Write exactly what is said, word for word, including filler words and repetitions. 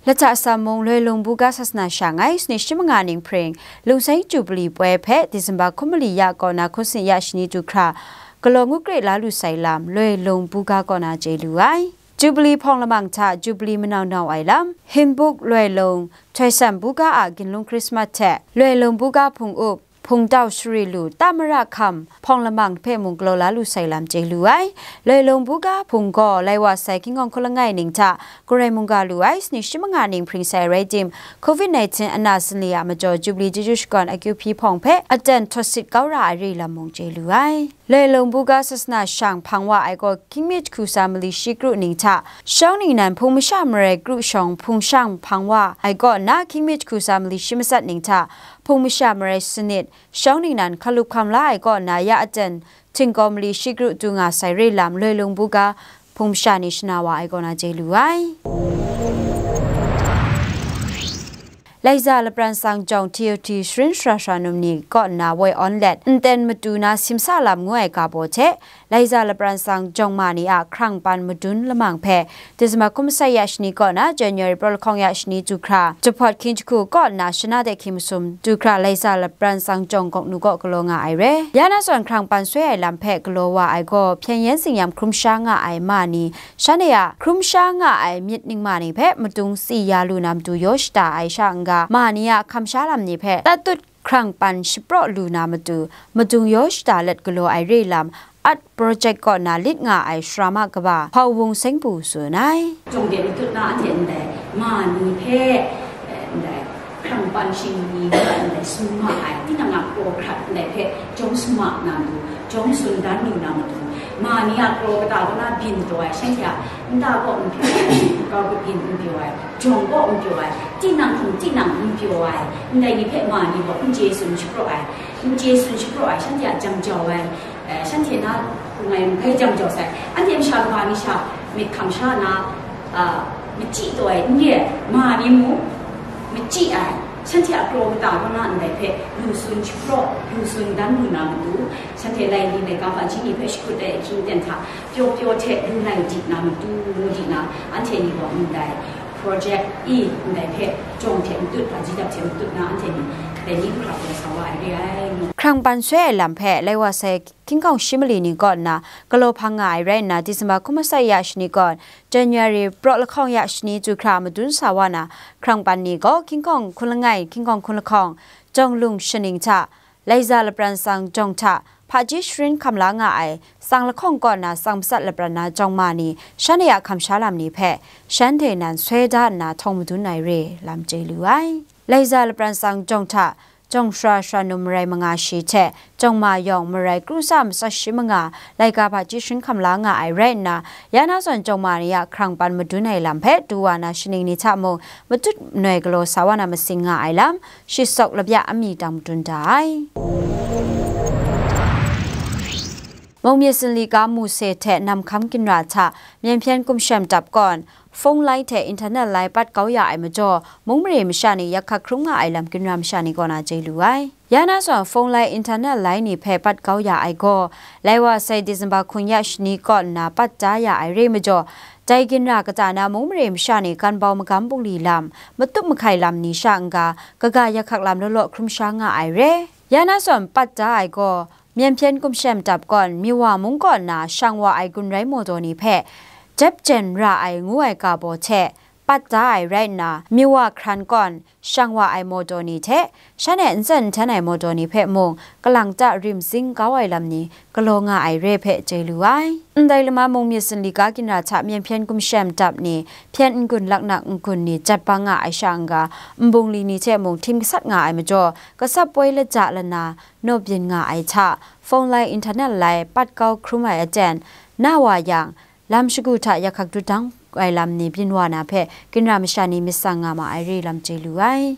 Lata Sam mung Loi Lung buga sasana shang ai sani shi manga ning hpring, Lungseng Jubili poi hpe Disemba hkum mali ya kaw na hkun sanit ya shani du hkra, galaw ngut kre la lu sai lam Loi Lung buga kaw na chye lu ai. Jubili hpawng lamang hta Jubili manau nau ai lam, Hinbuk Loi Lung, Htoi Sam buga a ginlung Krismas hte Loi Lung buga hpung up, hpung tau shari lu, tamara hkam, hpawng lamang hpe mung galaw la lu sai lam chye lu ai. Loi Lung buga hpung gaw lai wa sai King Kong hkun langai ning hta garai mungga lu ai sani shi manga ning hpring sai rai tim, covid nineteen ana sanli a majaw Jubili chyeju shakawn akyu hpyi hpawng hpe aten htawt sit kau ra ai re lam mung chye lu ai. Loi Lung buga sasana shang hpang wa ai gaw hkying mi jahku sa mali shi kru ning hta, shawng ningnan hpung masha marai kru shawng hpung shang hpang wa ai kaw nna hkying mi jahku sa mali shi matsat ning hta, hpung masha marai sanit, shawng ningnan hkalup hkam la ai kaw nna ya aten htingkaw mali shi kru du nga sai re lam Loi Lung buga hpung masha ni shana wa ai kaw na chye lu ai. Laiza Lapran Sang Jawng T O T sharin sara sara num ni kaw nna woi awn let, nten matu na simsa lam ngu ai ga baw hte, Laiza Lapran Sang Jawng ma ni a hkrang pan madun lamang hpe, Disemba hkum masai ya shani kaw na January praw lahkawng ya shani du hkra, Jahpawt hkying jahku kaw nna shana de hkying masum du hkra Laiza Lapran Sang Jawng kawk nu kaw galaw nga ai re. Ya na zawn hkrang pan soi ai lam hpe galaw wa ai gaw, hpyen yen zingyam hkrum sha nga ai ma ni, shanhte a hkrum sha nga ai myit ningma ni hpe madung tsi ya lu na matu yaw shada ai sha n-ga, ma ni a hkam sha lam ni hpe tatut hkrang pan shapraw lu na matu, madung yaw shada let galaw ai re lam, art project kaw na lit nga ai sara ma kaba Hpau Wung Seng Pu tsun ai. Jawng de matut na anhte ndai ma ni hpe, eh, ndai hkrang pan shing ni ndai sum ma ai, tinang a kraw hkrat ndai hpe jawng sum ma na matu, jawng tsun dan lu na matu, ma ni a kraw kata kaw na byin taw ai, shanhte a nta kaw n pyaw ai, kau kabyin n pyaw ai, jawng kaw n pyaw ai, tinang hkum tinang n pyaw ai, ndai ni hpe ma ni gaw n chye tsun shapraw ai, n chye tsun shapraw ai, shanhte a jam jau ai, eh, shanhte na hkung ai n bai jam jau sai, anhte masha kaba ni sha myit hkam sha na, ah, machyi taw ai, n re ai, ma ni mung machyi ai, shanhte a kraw kata kaw na ndai hpe lu tsun shapraw, lu tsun dan lu na matu, shanhte lai li laika hpaji ni hpe shakut ai ahkying ten hta, pyaw pyaw hte lu lai di na matu, mu di na, anhte ni gaw ndai project i ndai hpe jawng hte matut, hpaji dap hte matut na, anhte ni dai ni du hkra gaw sa wa ai re ai. Hkrang pan soi ai lam hpe lai wa sai King Kong shi mali ni kaw nna galaw hpang nga ai rai nna, Disemba hkum masai ya shani kaw, January praw lahkawng ya shani du hkra madun sa wa na, hkrang pan ni gaw King Kong hkun langai, King Kong hkun lahkawng, Jawng Lung shaning hta, Laiza Lapran Sang Jawng hta, hpaji sharin hkam la nga ai, sang lahkawng kaw na sang matsat lapran na jawng ma ni, shanhte a hkam sha lam ni hpe, shanhte nan soi da nna htawng madun ai re lam chye lu ai. Laiza Lapran Sang Jawng hta, jawng sara sara num marai manga shi hte, jawng ma yawng marai kru tsa matsat shi manga, laika hpaji sharin hkam la nga ai rai nna, ya na zawn jawng ma ni a hkrang pan madun ai lam hpe du wa na shaning ni hta mung, matut manoi galaw sa wa na matsing nga ai lam, shi sawk lapya ami dang madun da ai. Mung myit sinli ga Muse hte Nam Hkam ginra hta Myen Hpyen Kumshem Dap kawn, phone line hte internet line pat kau ya ai majaw, mung mare masha ni yak hkak hkrum nga ai lam ginra masha ni kaw na chye lu ai. Ya na zawn phone line, internet line ni hpe pat kau ya ai gaw, lai wa sai Disemba hkun ya shani kaw nna pat da ya ai re majaw, dai ginra kata na mung mare masha ni kan bau magam bungli lam, matup mahkai lam ni sha n-ga, kaga yak hkak lam law law hkrum sha nga ai re. Ya na zawn pat da ai gaw, Myen Hpyen Kumshem Dap kawn, Miwa mung kaw nna shang wa ai gun rai mawdaw ni hpe jep jen ra ai ngu ai ga baw hte pat da ai rai nna, Miwa hkran kawn shang wa ai mawdaw ni hte, shan e n tsen n hten ai mawdaw ni hpe mung, kalang ta rim zing kau ai lam ni galaw nga ai re hpe chye lu ai. Ndai lama mung myit sinli ga ginra hta Myen Hpyen Kumshem Dap ni, hpyen n-gun laknak n-gun ni jat bang nga ai sha n-ga, nbungli ni hte mung htim gasat nga ai majaw, gasap poi laja lana naw byin nga ai hta, phone line, internet line pat kau hkrum ai aten, na wa yang, lam shagu hta yak hkak dut dang ai lam ni byin wa na hpe, ginra masha ni myit tsang nga ma ai re lam chye lu ai.